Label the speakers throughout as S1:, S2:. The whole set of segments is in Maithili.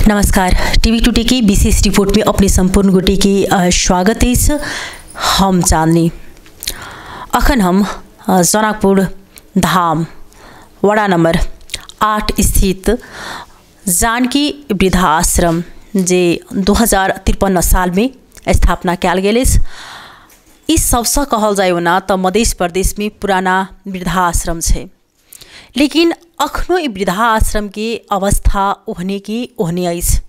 S1: नमस्कार, टीवी टुडे की विशेष रिपोर्ट में अपने संपूर्ण गोटे के स्वागत अछि। हम चांदनी अखन हम जनकपुर धाम वडा नंबर 8 स्थित जानकी वृद्धाश्रम जे 2053 साल में स्थापना कयल गेल अछि। इस सबसँ कहल जाय ओना तऽ मध्य प्रदेश में पुराना वृद्धाश्रम छै, लेकिन अखनो ई वृद्धाश्रम के अवस्था ओहने की ओहने अछि।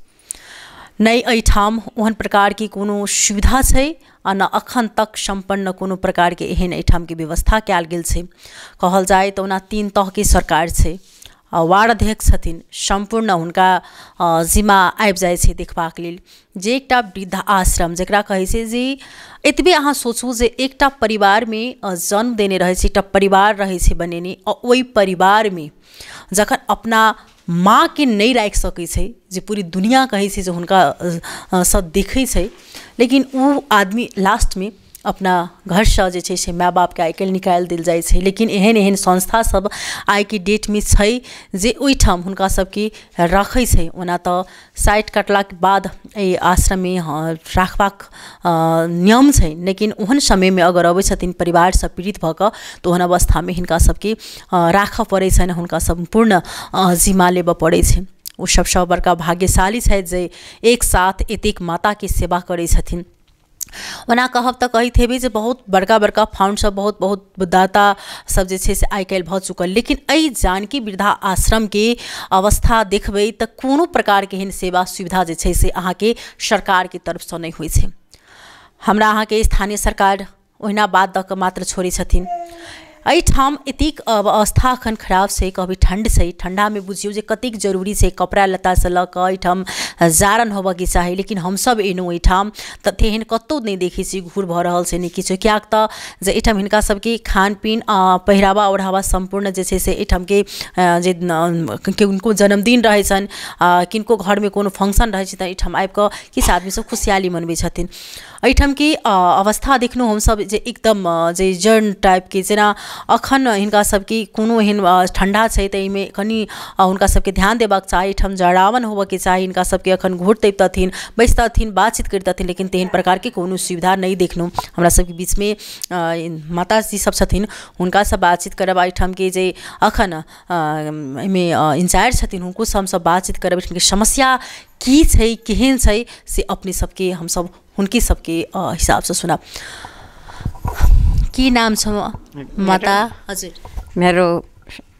S1: नहि एहिठाम ओहन प्रकारके कोनो सुविधा छै आ न अखन तक सम्पन्न कोनो प्रकारके एहन एहिठामके व्यवस्था कयल गेल छै। कहल जाय तऽ ओना 3 तहके सरकार छै, वार्ड अध्यक्ष छथिन, सम्पूर्ण हुनका जिम्मा आबि जाइ छै देखबाक लेल। जे एकटा वृद्ध आश्रम जकरा कहै छै जे एतबे अहाँ सोचू जे एकटा परिवारमे जन्म देने रहै छै, एकटा परिवार रहै छै बनेने, आ ओहि परिवारमे जखन अपना माँके नहि राखि सकै छै, जे पूरी दुनिया कहै छै जे हुनका सब देखै छै, लेकिन ओ आदमी लास्टमे अपना घरसँ जे छै से माय बापके आइ काल्हि निकालि देल जाइ छै। लेकिन एहन एहन संस्था सब आइके डेटमे छै जे ओहिठाम हुनका सबके रखै छै। ओना तऽ साइट कटलाके बाद एहि आश्रममे राखबाक नियम छै, लेकिन ओहन समयमे अगर अबै छथिन परिवारसँ पीड़ित भऽ कऽ तऽ ओहन अवस्थामे हिनका सबके राखऽ पड़ै छनि, हुनका सम्पूर्ण जिम्मा लेबऽ पड़ै छै। ओ सबसँ बड़का भाग्यशाली छथि जे एक साथ एतेक माताके सेवा करै छथिन। ओना कहब तऽ कहैत हेबै जे बहुत बड़का बड़का फाउंड सब, बहुत बहुत दाता सब जे छै से आइ काल्हि भऽ चुकल, लेकिन एहि जानकी वृद्धा आश्रमके अवस्था देखबै तऽ कोनो प्रकारके एहन सेवा सुविधा जे छै से अहाँके सरकारके तरफसँ नहि होइ छै। हमरा अहाँके स्थानीय सरकार ओहिना बात दऽ कऽ मात्र छोड़ै छथिन। एहिठाम एतेक अवस्था अखन खराब छै, कहबै ठण्ड छै, ठण्डामे बुझियौ जे कतेक जरूरी छै कपड़ा लत्तासँ लऽ कऽ एहिठाम जारन होबऽके चाही, लेकिन हमसब एलहुँ एहिठाम तऽ तेहन कतहु नहि देखै छी घूर भऽ रहल छै, नहि किछु। किएक तऽ जे एहिठाम हिनका सबके खान पीन पहिरावा ओढ़ावा सम्पूर्ण जे छै से एहिठामके जे किनको जन्मदिन रहै छनि, किनको घरमे कोनो फंक्शन रहै छै तऽ एहिठाम आबिकऽ किछु आदमी सब खुशहाली मनबै छथिन। एहिठामके अवस्था देखलहुँ हमसब जे एकदम जे जर्न टाइपके, जेना अखन हिनका सबके कोनो एहन ठण्डा छै तऽ एहिमे कनि हुनका सबके ध्यान देबाक चाही, एहिठाम जड़ावन होबऽके चाही, हिनका सबके अखन घूर तपितथिन, बैसतथिन, बातचीत करितथिन, लेकिन तेहन प्रकारके कोनो सुविधा नहि देखलहुँ। हमरा सबके बीचमे माताजी सब छथिन, हुनकासँ बातचीत करब, एहिठामके जे अखन एहिमे इंचार्ज छथिन हुनको हमसब बातचीत करब, एहिठामके समस्या की छै, केहन छै से अपने सबके हमसब हुनके सबके हिसाबसँ सुनाब। की नाम छ माता? हजुर,
S2: मेरो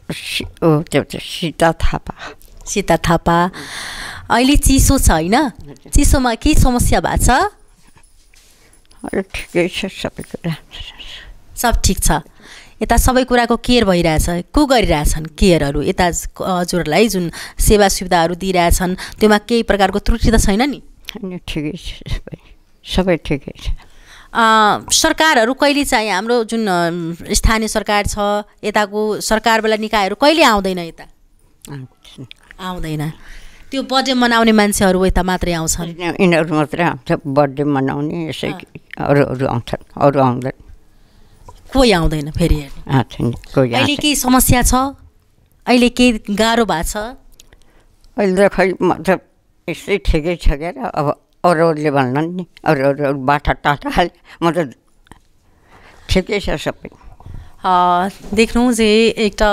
S2: सीता थापा।
S1: सीता थापा, अहिले चिसो छ होइन? चिसोमा के समस्या भएको छ?
S2: ठिकै छ, सबै कुरा
S1: सब ठिक छ। यता सबै कुराको केयर भइरहेछ, को गरिरहेछन् केयरहरू? यता हजुरलाई जुन सेवा सुविधाहरू दिइरहेछन् त्योमा केही प्रकारको त्रुटि त छैन नि?
S2: ठिकै छ, सबै सबै ठिकै छ।
S1: सरकारहरू कहिले चाहिँ हाम्रो जुन स्थानीय सरकार छ यताको सरकारवाला निकायहरू कहिले आउँदैन यता? आउँदैन। त्यो बर्थडे मनाउने मान्छेहरू यता मात्रै आउँछन्,
S2: यिनीहरू मात्रै आउँछ बर्थडे मनाउने, यसै अरू अरू आउँछन्, अरू आउँदैन,
S1: कोही आउँदैन। फेरि
S2: कोही।
S1: अहिले केही समस्या छ? अहिले केही गाह्रो भएको छ?
S2: अहिले त खै मतलब यस्तै ठिकै छ क्या, अब अरूहरूले भन्लान् नि, अरू अरू बाटा टाटा, म त ठिकै छ सबै।
S1: देखलहुँ जे एकटा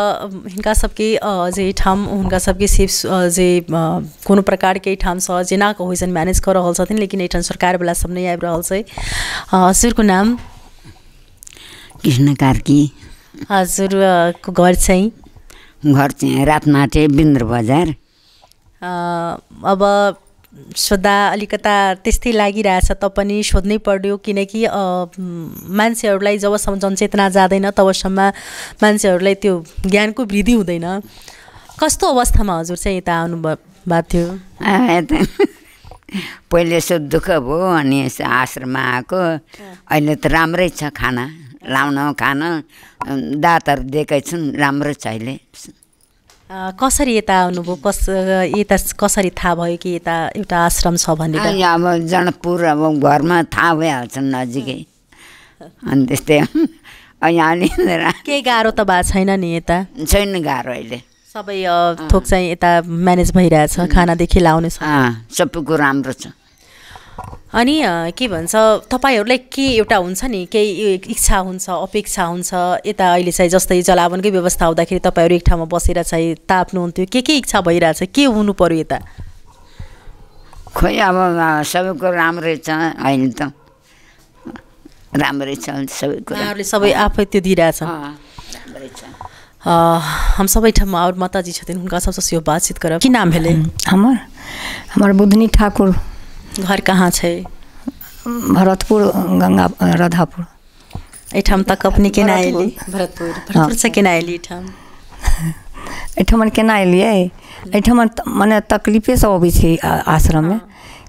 S1: हिनका सबके जे एहिठाम हुनका सबके सेफ जे कोनो प्रकारके एहिठामसँ जेना कऽ होइ छनि मैनेज कऽ रहल छथिन, लेकिन एहिठाम सरकारवला सब नहि आबि रहल छै। हजुरको नाम?
S3: कृष्ण कार्की।
S1: हजुरको घर चाहिँ?
S3: घर चाहिँ रातमाटे, बिन्द्र बजार।
S1: अब सोद्धा अलिकता त्यस्तै लागिरहेछ तैपनि सोध्नै पर्यो, किनकि मान्छेहरूलाई जबसम्म जनचेतना जाँदैन तबसम्म मान्छेहरूलाई त्यो ज्ञानको वृद्धि हुँदैन। कस्तो अवस्थामा हजुर चाहिँ यता आउनु भएको थियो?
S3: पहिले यसो दुःख भयो अनि यसो आश्रममा आएको, अहिले त राम्रै छ, खाना लाउन खान दाँतहरू दिएकै छन्, राम्रो छ अहिले।
S1: कसरी यता आउनुभयो? यता कसरी थाहा भयो कि यता एउटा आश्रम छ भनेर?
S3: अब जनकपुर अब घरमा थाहा भइहाल्छ नजिकै, अनि त्यस्तै।
S1: केही गाह्रो त भएको छैन नि यता?
S3: छैन गाह्रो, अहिले
S1: सबै थोक चाहिँ यता म्यानेज भइरहेछ, खानादेखि लाउने
S3: सबै कुरो राम्रो छ।
S1: अनि के भन्छ तपाईँहरूलाई के एउटा हुन्छ नि केही इच्छा हुन्छ, अपेक्षा हुन्छ यता अहिले चाहिँ जस्तै जलावनकै व्यवस्था हुँदाखेरि तपाईँहरू एक ठाउँमा बसेर चाहिँ ताप्नुहुन्थ्यो, के के इच्छा भइरहेछ, के हुनु पर्यो यता?
S3: खोइ अब सबै कुरो राम्रै छ अहिले त, राम्रै छ सबै कुरा,
S1: उहाँहरूले सबै आफै त्यो दिइरहेछ,
S3: राम्रै छ।
S1: हम सबै ठाउँमा और माताजी छथिन, हुनका सबसँ सेहो बातचीत करब। की नाम भेलै?
S4: हमर हमर बुधनी ठाकुर।
S1: घर कहाँ छै?
S4: भरतपुर, गंगा राधापुर।
S1: एहिठाम तक अपने केना एली? भरतपुर। भरतपुरसँ केना एली एहिठाम?
S4: एहिठाम केना एलियै? एहिठाम मने तकलीफेसँ अबै छै आश्रममे,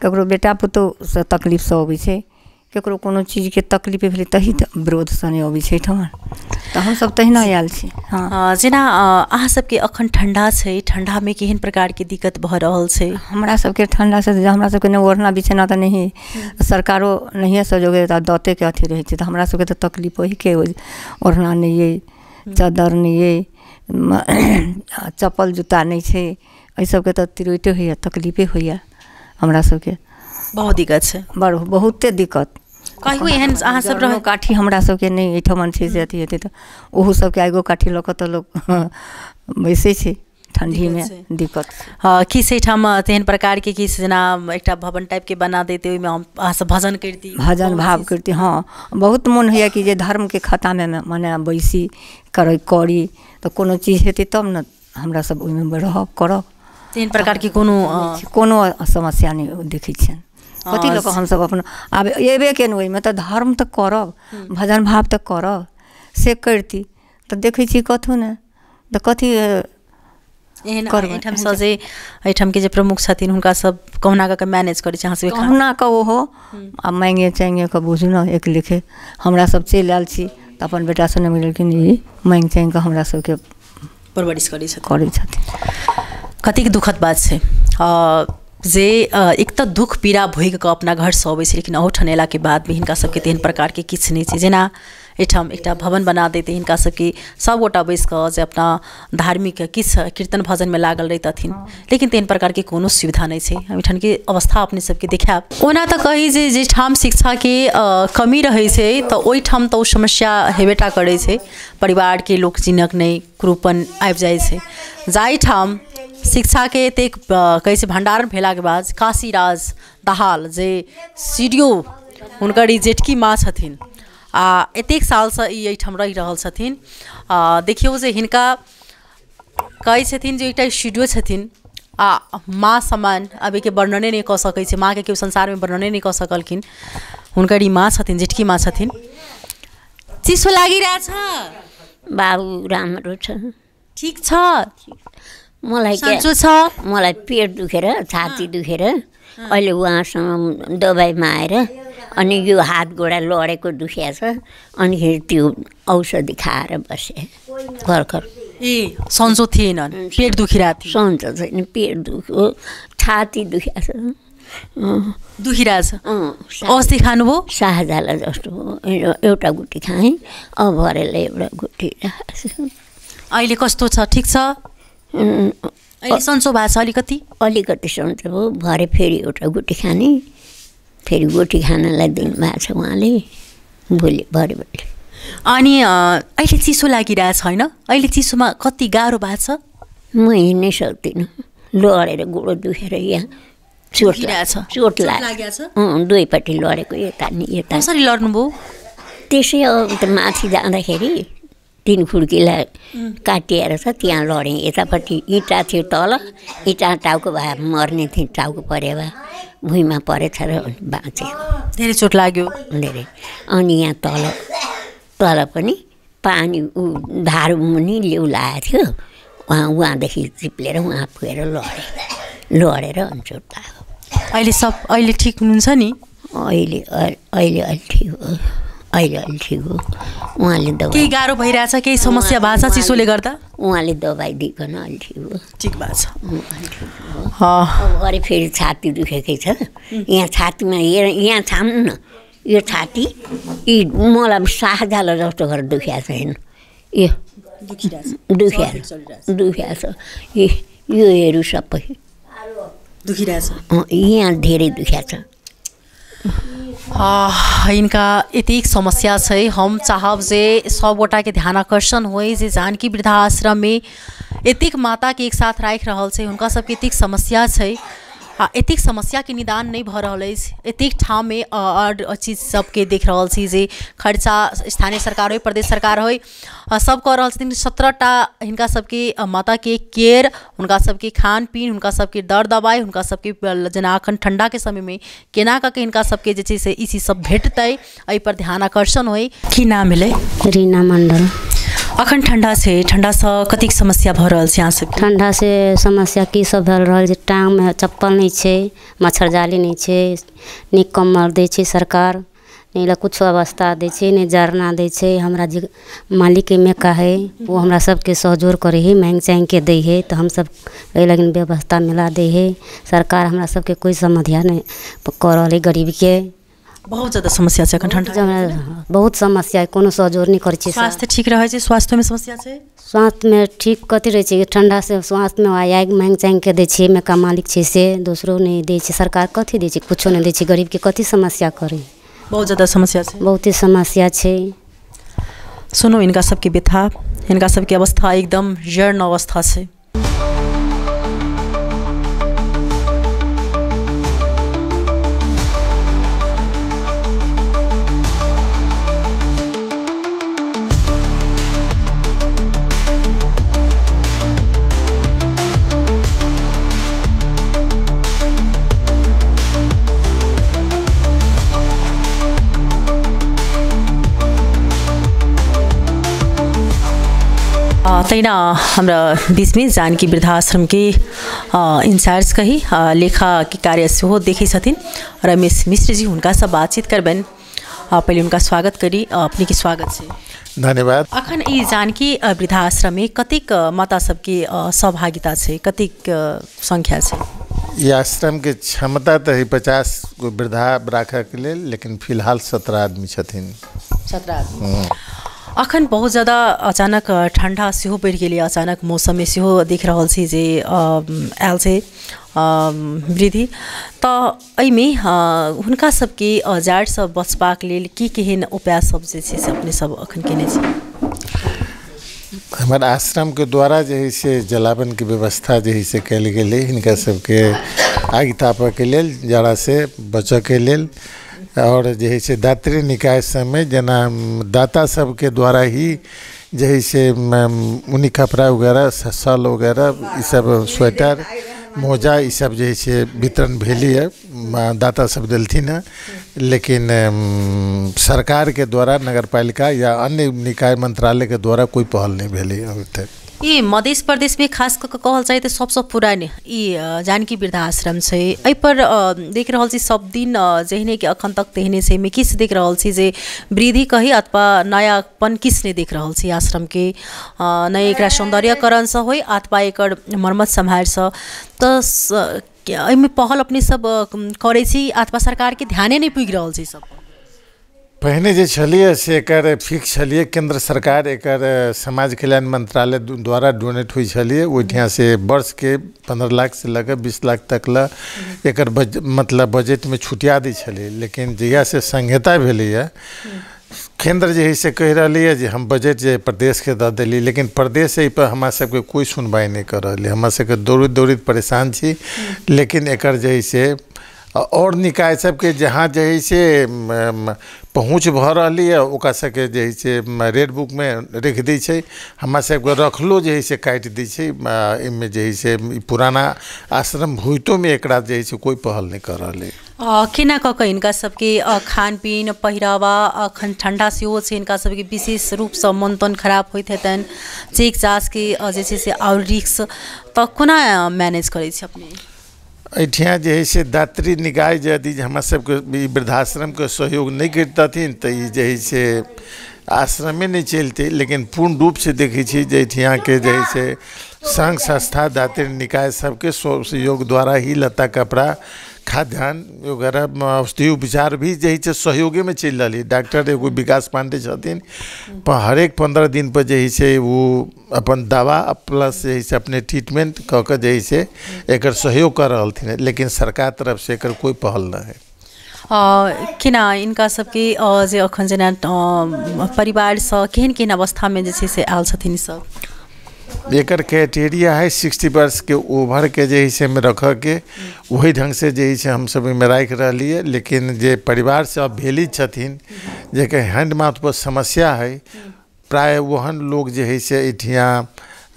S4: ककरो बेटा पुतोहसँ तकलीफसँ अबै छै, ककरो कोनो चीजके तकलीफ भेलै तही विरोधसँ नहि अबै छै एहिठाम, तऽ हमसब तहिना आयल छी।
S1: हँ, जेना अहाँ सबके अखन ठण्डा छै, ठण्डामे केहन प्रकारके दिक्कत भऽ रहल छै?
S4: हमरा सबके ठण्डासँ हमरा सबके नहि ओढ़ना बिछौना तऽ नहिए, सरकारो नहिए सहयोग दतेके अथी रहै छै, तऽ हमरा सबके तऽ तकलीफ ओहिके, ओढ़ना नहि अइ, चादर नहि अइ, चप्पल जुत्ता नहि छै, एहि सबके तऽ तिरोइते होइए, तकलीफे होइए हमरा सबके।
S1: बहुत दिक्कत छै,
S4: बड़ बहुते दिक्कत।
S1: कहियो एहन अहाँ सब रह
S4: काठी हमरा सबके नहि एहिठाम छै से अथी हेतै तऽ ओहो सबके आगिओ काठी लऽ कऽ तऽ लोक बैसै छै ठण्डीमे, दिक्कत।
S1: हँ, किछु एहिठाम तेहन प्रकारके किछु जेना एकटा भवन टाइपके बना देतै, ओहिमे हम अहाँ सब भजन करिती,
S4: भजन भाव करिती। हँ, बहुत मोन होइए कि जे धर्मके खतामे मने बैसी करी तऽ कोनो चीज हेतै तब ने हमरा सब ओहिमे रहब करब।
S1: तेहन प्रकारके कोनो
S4: कोनो समस्या नहि देखै छियनि। कथी लऽ कऽ हमसब अपन आब अयबे केलहुँ ओहिमे तऽ धर्म तऽ करब, भजन भाव तऽ करब, से करिती तऽ देखै छी कथहु नहि, तऽ कथी
S1: एहन एहिठामसँ जे एहिठामके जे प्रमुख छथिन हुनका सब कहुना कऽ कऽ मैनेज करै छै अहाँ सबके?
S4: कहुना कऽ ओहो आ माँगे चाँगे कऽ बुझू ने एक लेखे हमरा सब चलि आयल छी तऽ अपन बेटा सब नहि मिललखिन, ई माँगि चाँगि कऽ हमरा सबके
S1: परवरिश करै छथिन,
S4: करै छथिन।
S1: कतेक दुखद बात छै जे एक तऽ दुख पीड़ा भोगि कऽ अपना घरसँ अबै छै, लेकिन अहूठाम अयलाके बाद भी हिनका सबके तेहन प्रकारके किछु नहि छै। जेना एहिठाम एकटा भवन बना दैतै, हिनका सबके सबगोटा बैस कऽ जे अपना धार्मिक किछु कीर्तन भजनमे लागल रहितथिन, लेकिन तेहन प्रकारके कोनो सुविधा नहि छै। एहिठामके अवस्था अपने सबके देखायब। ओना तऽ कही जे जाहिठाम शिक्षाके कमी रहै छै तऽ ओहिठाम तऽ ओ समस्या हेबेटा करै छै, परिवारके लोक चिन्हक नहि, क्रूपन आबि जाइ छै। जाहिठाम शिक्षाके एतेक कहै छै भण्डारण भेलाके बाद काशीराज दाहाल जे सीडीओ हुनकर ई जेठकी माँ छथिन आ एतेक सालसँ ई एहिठाम रहि रहल छथिन। देखियौ जे हिनका कहै छथिन जे एकटा सीडीओ छथिन आ माँ समान आब एहिके वर्णने नहि कऽ सकै छै, माँके केओ संसारमे वर्णने नहि कऽ सकलखिन, हुनकर ई माँ छथिन, जेठकी माँ छथिन। चिसो लागिरहेछ?
S5: बाबु राम्रो छ।
S1: ठिक छ?
S5: मलाई
S1: सन्चो छ?
S5: मलाई पेट दुखेर छाती दुखेर अहिले उहाँसँग दबाईमा आएर अनि यो हात गोडा लडेको दुखिया छ, अनिखेरि त्यो औषधि खाएर बसेँ भर्खर।
S1: ए सन्चो थिएन, पेट दुखिरहेको थियो?
S5: सन्चो छैन, पेट दुख्यो, छाती दुखिया छ,
S1: दुखिरहेछ। औषधि खानुभयो?
S5: शाहजाला जस्तो एउटा गुटी खाएँ, अब भरेलाई एउटा गुटी।
S1: अहिले कस्तो छ? ठिक छ? अहिले सन्चो भएको छ अलिकति?
S5: अलिकति सन्चो भयो, भरे फेरि एउटा गुटी खाने, फेरि गुटी खानलाई दिनुभएको छ उहाँले भोलि भरे भोलि।
S1: अनि अहिले चिसो लागिरहेछ होइन? अहिले चिसोमा कति गाह्रो भएको छ?
S5: म हिँड्नै सक्दिनँ, लडेर गोडो दुखेर यहाँ चोट चोट लागेको छ। दुवैपट्टि लडेको, यता नि यता।
S1: कसरी लड्नुभयो?
S5: त्यसै अब त माथि जाँदाखेरि तिन खुड्कीलाई काटिएर छ त्यहाँ लडेँ, यतापट्टि इँटा थियो तल, इँटा टाउको भए मर्ने थिएँ, टाउको पऱ्यो भए भुइँमा परेछ र बाँचेको।
S1: धेरै चोट लाग्यो?
S5: धेरै। अनि यहाँ तल तल पनि पानी ऊ धारो मुनि लेउ लागेको थियो, उहाँ उहाँदेखि चिप्लेर उहाँ पुगेर लडेँ, लडेर अनि चोट लाग्यो।
S1: अहिले सब अहिले ठिक हुनुहुन्छ नि?
S5: अहिले अहिले अहिले ठिक हो, अहिले अहिले ठिक हो। उहाँले दबाई
S1: केही गाह्रो भइरहेछ, केही समस्या भएको छ चिसोले गर्दा?
S5: उहाँले दबाई दिइकन अहिले ठिक हो।
S1: ठिक भएको छ।
S5: अरे फेरि छाती दुखेकै छ यहाँ, छातीमा यहाँ छाम्नु न यो छाती, यी मलाई शाहजाला जस्तो गरेर दुखिएको छ। हेर्नु यो दुखिरहेको छ। योहरू सबै
S1: दुखिरहेछ,
S5: यहाँ धेरै दुखिरहेको छ।
S1: इनका एतेक समस्या छै। हम चाहब जे सब गोटाके ध्यान आकर्षण होय जे जानकी वृद्धाश्रम में एतेक माताके एक साथ राखि रहल छै, हुनका सबके एतेक समस्या छै आ एतेक समस्याके निदान नहि भऽ रहल अछि। एतेक ठाममे आओर चीज सबके देख रहल छी जे खर्चा स्थानीय सरकार होइ प्रदेश सरकार होइ सब कऽ रहल छथिन। 17टा हिनका सबके माताके केयर, हुनका सबके खान पीन, हुनका सबके दर दबाइ, हुनका सबके जेना अखन ठण्डाके समयमे केना कऽ के हिनका सबके जे छै से ई चीज सब भेटतै, एहिपर ध्यान आकर्षण होइ। की नाम भेलै?
S6: रीना मण्डल।
S1: अखन ठण्डा छै, ठण्डासँ कतेक समस्या भऽ रहल छै अहाँ सबके?
S6: ठण्डासँ समस्या की सब भऽ रहल छै, टाँगमे चप्पल नहि छै, मच्छरजाली नहि छै, नहि कम्बल दै छै सरकार, नहि लए किछो अवस्था दै छै, नहि जरना दै छै। हमरा जे मालिकके मेका हइ ओ हमरा सबके सहयोग करै हइ, माँगि चाँगिके दै हइ, तऽ हमसब एहि लगिन व्यवस्था मिला दै हइ। सरकार हमरा सबके कोइ समस्या नहि कऽ रहल हइ गरीबके।
S1: बहुत ज्यादा समस्या छै अखन ठण्डा,
S6: बहुत समस्या, कोनो सहयोग नहि करै छै।
S1: स्वास्थ्य ठीक रहै छै? स्वास्थ्यमे समस्या छै?
S6: स्वास्थ्यमे ठीक कथी रहै छै, ठण्डासँ स्वास्थ्यमे आगि माँगि चाँगिके दै छियै, मेका मालिक छै से, दोसरो नहि दै छै। सरकार कथी दै छै? कुछो नहि दै छै। गरीबके कथी समस्या करै?
S1: बहुत ज्यादा समस्या छै,
S6: बहुते समस्या छै।
S1: सुनू हिनका सबके व्यथा, हिनका सबके अवस्था एकदम जीर्ण अवस्था छै। तहिना हमरा बीचमे जानकी वृद्धाश्रमके इंचार्ज कही लेखाके कार्य सेहो देखै छथिन रमेश मिश्रजी, हुनकासँ बातचीत करबनि। पहिले हुनका स्वागत करी। अपनेके स्वागत छै।
S7: धन्यवाद।
S1: अखन ई जानकी वृद्धाश्रममे कतेक माता सबके सहभागिता छै, कतेक संख्या छै?
S7: ई आश्रमके क्षमता तऽ है 50 गो वृद्धा राखऽके लेल, लेकिन फिलहाल 17 आदमी छथिन।
S1: 17 आदमी। अखन बहुत ज़्यादा अचानक ठण्डा सेहो बढ़ि गेलै, अचानक मौसममे सेहो देख रहल छी जे आयल छै वृद्धि, तऽ एहिमे हुनका सबके जाड़सँ बचबाक लेल की केहन उपाय सब जे छै से अपने सब अखन केने छी?
S7: हमर आश्रमके द्वारा जे है से जलावनके व्यवस्था जे है से कयल गेलै हिनका सबके आगि तापऽके लेल, जाड़ासँ बचऽके लेल। और जे है से दात्री निकाय सबमे जेना दाता सबके द्वारा ही जे है से ऊनी कपड़ा वगैरह, शॉल वगैरह, ई सब स्वेटर मोजा ई सब जे है से वितरण भेली है, दाता सब देलथिन है। लेकिन सरकार के द्वारा नगरपालिका या अन्य निकाय मंत्रालय के द्वारा कोई पहल नहीं भेली अभी तक।
S1: ई मध्य प्रदेशमे खास कऽ कहल जाय तऽ सबसँ पुरान ई जानकी वृद्धाश्रम छै। एहिपर देख रहल छी सब दिन जेहने कि अखन तक तेहने छै, एहिमे किछु देख रहल छी जे वृद्धि कही अथवा नयापन किछु नहि देख रहल छी आश्रमके, नहि एकरा सौन्दर्यकरणसँ होइ अथवा एकर मरम्मत सम्हारिसँ। तऽ एहिमे पहल अपने सब करै छी अथवा सरकारके ध्याने नहि पुगि रहल छै सब?
S7: पहिने जे छलियै से एकर फिक्स छलियै, केंद्र सरकार एकर समाज कल्याण मंत्रालय द्वारा डोनेट होइ छलियै, ओहिठामसँ वर्षके 15 लाख से लऽ कऽ 20 लाख तक लए एकर मतलब बजटमे छुटिया दै छलियै। लेकिन जहियासँ संहिता भेलैए केंद्र जे है से कहि रहलैए जे हम बजट जे प्रदेशके दऽ देली, लेकिन प्रदेश एहिपर हमरा सबके कोइ सुनवाइ नहि कऽ रहलै। हमरा सबके दौड़ैत दौड़ैत परेशान छी। लेकिन एकर जे है से और निकाय सबके जहाँ जे है से पहुँच भऽ रहली है ओकरा सबके जे है से रेड बुकमे रखि दै छै, हमरा सबके रखलो जे है से काटि दै छै। एहिमे जे है से पुराना आश्रम होइतोमे एकरा जे है से कोइ पहल नहि कऽ रहलै।
S1: केना कऽ कऽ हिनका सबके खान पीन पहिरावा, अखन ठण्डा सेहो छै, हिनका सबके विशेष रूपसँ मन तन खराब होइत हेतनि, चेक जाँचके जे छै से आओर रिक्स, तऽ कोना मैनेज करै छी अपने?
S7: एहिठाम जे है से दात्री निकाय यदि हमरा सबके ई वृद्धाश्रमके सहयोग नहि करितथिन तऽ ई जे है से आश्रमे नहि चलतै। लेकिन पूर्ण रूपसँ देखै छी जे एहिठामके जे है से संघ संस्था दात्री निकाय सबके सहयोग द्वारा ही लत्ता कपड़ा खाद्यान्न वगैरह औषधि उपचार भी जे हइ से सहयोगेमे चलि रहल है। डॉक्टर एगो विकास पांडे छथिन, हरेक 15 दिन पर जे हइ से ओ अपन दवा प्लस जे हइ से अपने ट्रीटमेंट कऽ के जे हइ से एकर सहयोग कऽ रहलथिन, लेकिन सरकार तरफ से एकर कोई पहल नहि है।
S1: केना इनका सबके जे अखन जेना परिवारसँ केहन केहन अवस्थामे जे छै से आयल छथिन सब?
S7: एकर क्राइटेरिया है 60 वर्ष के ओवर के जे है से में रखऽ के, वही ढंग से जे है से हमसब ओहिमे राखि रहलियै। लेकिन जे परिवार से अवहेलित छथिन, जेकर हैंड माउथ पर समस्या है, प्राय ओहन लोग जे है से एहिठिया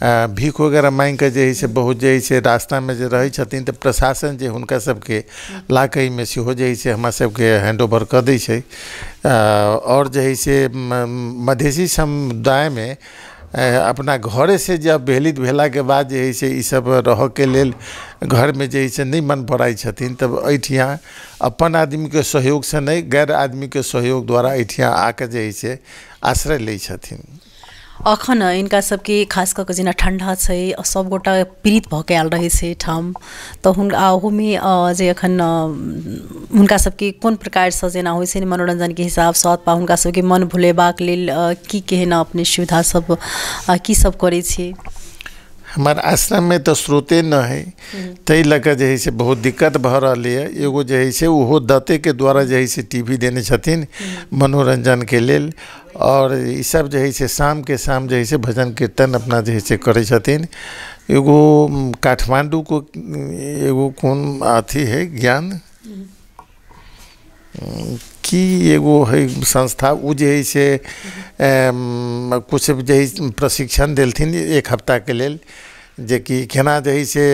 S7: भीख वगैरह माँगिके जे है से बहुत जे है से रास्तामे जे रहै छथिन, तऽ प्रशासन जे हुनका सबके ला कऽ एहिमे सेहो जे है से हमरा सबके हैंड ओवर कऽ दै छै। आओर जे है से मधेशी समुदायमे अपना घरे से जब अवहेलित भेलाके बाद जे है से ईसब रहऽके लेल घरमे जे है से नहि मन पड़ै छथिन, तब एहिठिया अपन आदमीके सहयोगसँ नहि, गैर आदमीके सहयोग द्वारा एहिठिया आके जे है से आश्रय लै छथिन।
S1: अखन इनका सबके खास कऽ के जेना ठंडा छै, सब गोटा पीड़ित भऽ के आयल रहै छै ठाम, तऽ हुनका ओहोमे जे अखन हुनका सबके कोन प्रकारसँ जेना होइ छै मनोरंजनके हिसाबसँ अथवा हुनका सबके मन भुलेबाक लेल की केहन अपने सुविधा सब की सब करै छी?
S7: हमार आश्रममे तऽ स्रोते न है, ताहि लऽ कऽ जे है से बहुत दिक्कत भऽ रहल यऽ। एगो जे है से ओहो दत्तेके द्वारा जे है से टी वी देने छथिन मनोरंजनके लेल, आओर ईसब जे है से शामके शाम जे है से भजन कीर्तन अपना जे है से करै छथिन। एगो काठमांडू को एगो कोन अथी है ज्ञान की एगो है संस्था, ओ जे है से कुछ जे है प्रशिक्षण देलथिन एक हफ्ताके लेल, जेकि केना जे है से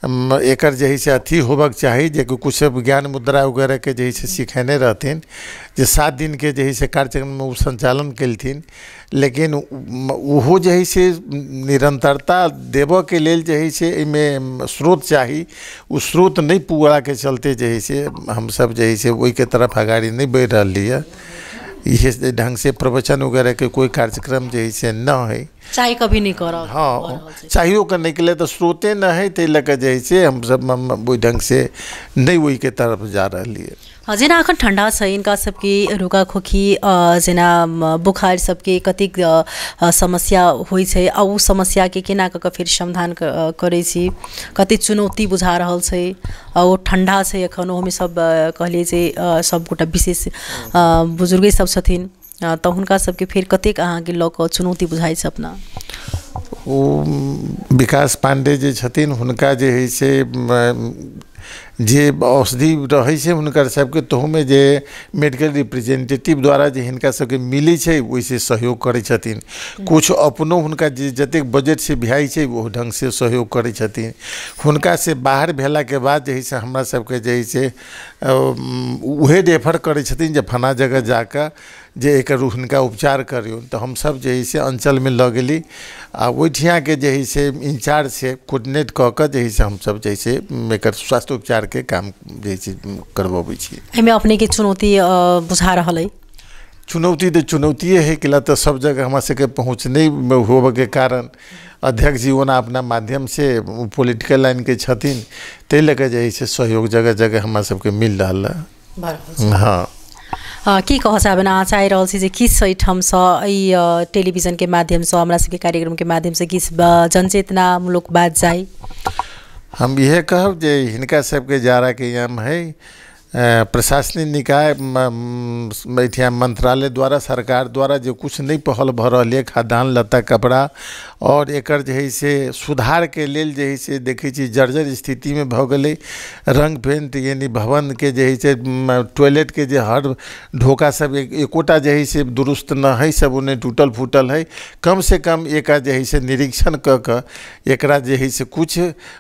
S7: एकर जे है से अथी होबक चाही, जेकि कुछ ज्ञान मुद्रा वगैरहके जे है से सिखेने रहथिन, जे 7 दिनके जे है से कार्यक्रममे ओ संचालन केलथिन। लेकिन ओहो जे है से निरंतरता देबऽके लेल जे है से एहिमे स्रोत चाही, ओ स्रोत नहि पुराके चलते जे है से हमसब जे है से ओहिके तरफ अगाड़ी नहि बढ़ि रहली है। इहे ढंग से प्रवचन वगैरह के कोई कार्यक्रम जे है से न है,
S1: चाहे कभी नहीं करब।
S7: हाँ, चाहियो के निकले तऽ स्रोते न है, ताहि लऽ कऽ जे है से हमसब ओहि ढंग से नहि ओहिके तरफ जा रहलियै।
S1: जेना अखन ठंडा छै, इनका सबके रोगा खोखी जेना बुखार सबके कतेक समस्या होइ छै, आ ओ समस्याके केना कऽ के फेर समाधान करै छी, कतेक चुनौती बुझा रहल छै? आ ओ ठंडा छै एखन, ओहोमे सब कहलियै जे सबगोटा विशेष बुजुर्गे सब छथिन, तऽ हुनका सबके फेर कतेक अहाँके लऽ कऽ चुनौती बुझाइ छै अपना?
S7: ओ विकास पांडे जे छथिन हुनका जे है से जे औषधि रहै छै हुनकर सबके, तहूमे जे मेडिकल रिप्रेजेंटेटिव द्वारा जे हिनका सबके मिलै छै ओहिसँ सहयोग करै छथिन। कुछ अपनो हुनका जे जतेक बजट से भए छै ओ ढंग से सहयोग करै छथिन। हुनका से बाहर भेलाके बाद जे है से हमरा सबके जे है से उहे रेफर करै छथिन जे फना जगह जाकऽ जे एकर हुनका उपचार करियौ, तऽ हमसब जे है से अंचलमे लऽ गेली आ ओहिठियाके जे है से इंचार्ज से कोर्डिनेट कऽ कऽ जे है से हमसब जे है से एकर स्वास्थ्य उपचारके काम जे है से करबबै छी।
S1: एहिमे अपनेके चुनौती बुझा रहल अइ?
S7: चुनौती तऽ चुनौतिए है, किला तऽ सब जगह हमरा सबके पहुँच नहि होबऽके कारण अध्यक्ष जी ओना अपना माध्यम से पोलिटिकल लाइनके छथिन, ताहि लऽ कऽ जे है से सहयोग जगह जगह हमरा सबके मिल रहल है। हाँ,
S1: की कहऽ चाहबै? अहाँ चाहि रहल छी जे किछु एहिठामसँ एहि टेलीविजनके माध्यमसँ हमरा सबके कार्यक्रमके माध्यमसँ किछु जनचेतनामूलक बात जाइ?
S7: हम इएह कहब जे हिनका सबके जाड़ाके याम है, प्रशासनिक निकाय एहिठिया मंत्रालय द्वारा सरकार द्वारा जे कुछ नहि पहल भऽ रहल यऽ खाद्यान्न लत्ता कपड़ा और एकर जे है से सुधारके लेल जे है से देखै छी जर्जर स्थितिमे भऽ गेलै। रंग पेंट यानी भवनके जे है से टॉयलेटके जे हर ढोका सब एकोटा जे है से दुरुस्त न है, सब ओने टूटल फूटल है। कम से कम एक जे है से निरीक्षण कऽ कऽ एकरा जे है से कुछ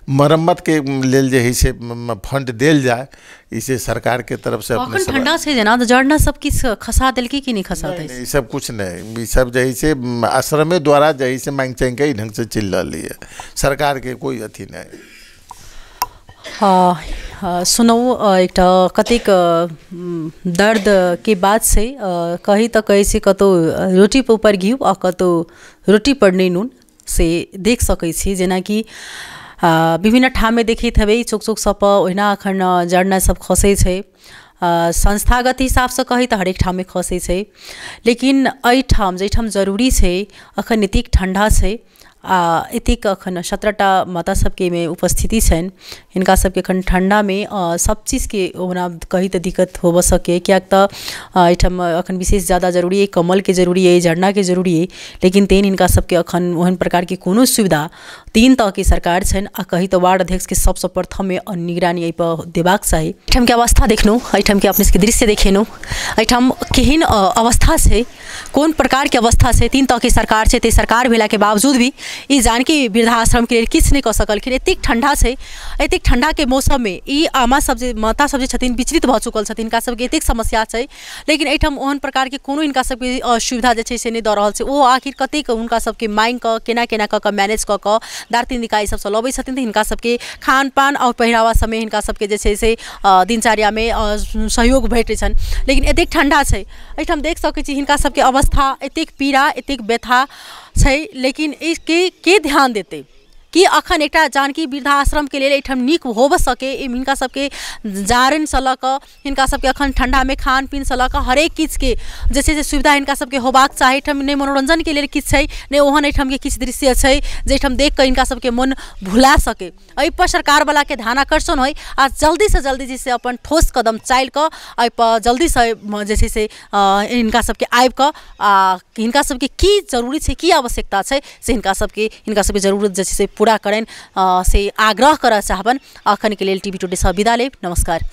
S7: मरम्मतके लेल जे है से फंड देल जाय, इसे सरकार के तरफ से।
S1: अखन ठंडा छै जेना तऽ जड़ना सब किछु खसा देलकै कि नहि खसा दै?
S7: ई सब कुछ नहि, ई सब जे है से आश्रमे द्वारा जे है से मांगि चांगि के ढंग से चलि रहलै है, सरकार के कोई अथी नहि।
S1: सुनौ एकटा कतेक दर्द के बात छै, कही तऽ कहै छै कतौ रोटी पर ऊपर घी आ कतौ रोटी पर नहि नून, से देख सकै छी। जेनाकि विभिन्न ठाममे देखैत हेबै, चौक चौक सब पर ओहिना अखन जरना सब खसै छै। संस्थागत हिसाबसँ कही तऽ हरेक ठाममे खसै छै, लेकिन एहिठाम जाहिठाम जरूरी छै, अखन एतेक ठण्डा छै आ एतेक अखन 17टा माता सबके एहिमे उपस्थिति छनि, हिनका सबके अखन ठण्डामे सब चीजके ओना कही तऽ दिक्कत होबऽ सकैए, किएक तऽ एहिठाम अखन विशेष ज्यादा जरूरी अइ, कम्बलके जरूरी अइ, जरनाके जरूरी अइ, लेकिन तेहन हिनका सबके अखन ओहन प्रकारके कोनो सुविधा 3 तहके सरकार छनि। आ कही तऽ वार्ड अध्यक्षके सबसँ प्रथममे निगरानी एहिपर देबाक चाही। एहिठामके अवस्था देखलहुँ, एहिठामके अपने सबके दृश्य देखेलहुँ, एहिठाम केहन अवस्था छै, कोन प्रकारके अवस्था छै। 3 तहके सरकार छै, ताहि सरकार भेलाके बावजूद भी ई जानकी वृद्धाश्रमके लेल किछु नहि कऽ सकलखिन। एतेक ठण्डा छै, एतेक ठण्डाके मौसममे ई आमा सब जे माता सब जे छथिन विचलित भऽ चुकल छथिन, हिनका सबके एतेक समस्या छै, लेकिन एहिठाम ओहन प्रकारके कोनो हिनका सबके सुविधा जे छै से नहि दऽ रहल छै। ओ आखिर कतेक हुनका सबके माँगि कऽ केना केना कऽ कऽ मैनेज कऽ कऽ दार्ती निकाय सबसँ लबै छथिन, तऽ हिनका सबके खान पान आओर पहिरावा सबमे हिनका सबके जे छै से दिनचर्यामे सहयोग भेटै छनि। लेकिन एतेक ठण्डा छै, एहिठाम देख सकै छी हिनका सबके अवस्था, एतेक पीड़ा, एतेक व्यथा छै, लेकिन एहिके के ध्यान देतै कि अखन एकटा जानकी वृद्धाश्रमके लेल एहिठाम नीक होबऽ सकै। हिनका सबके जारनिसँ लऽ कऽ हिनका सबके अखन ठण्डामे खान पीनसँ लऽ कऽ हरेक किछुके जे छै से सुविधा हिनका सबके होबाक चाही। एहिठाम नहि मनोरञ्जनके लेल किछु छै, नहि ओहन एहिठामके किछु दृश्य छै जाहिठाम देख कऽ हिनका सबके मन भुला सकै। एहिपर सरकारवलाके ध्यानाकर्षण होइ आ जल्दीसँ जल्दी जे छै अपन ठोस कदम चालि कऽ एहिपर जल्दीसँ जे छै से हिनका सबके आबि कऽ आ हिनका सबके की जरूरी छै, की आवश्यकता छै, से हिनका सबके जरूरत जे छै से पूरा करनि, से आग्रह करऽ चाहबनि। अखनके लेल टीवी टुडे सँ विदा लेब। नमस्कार।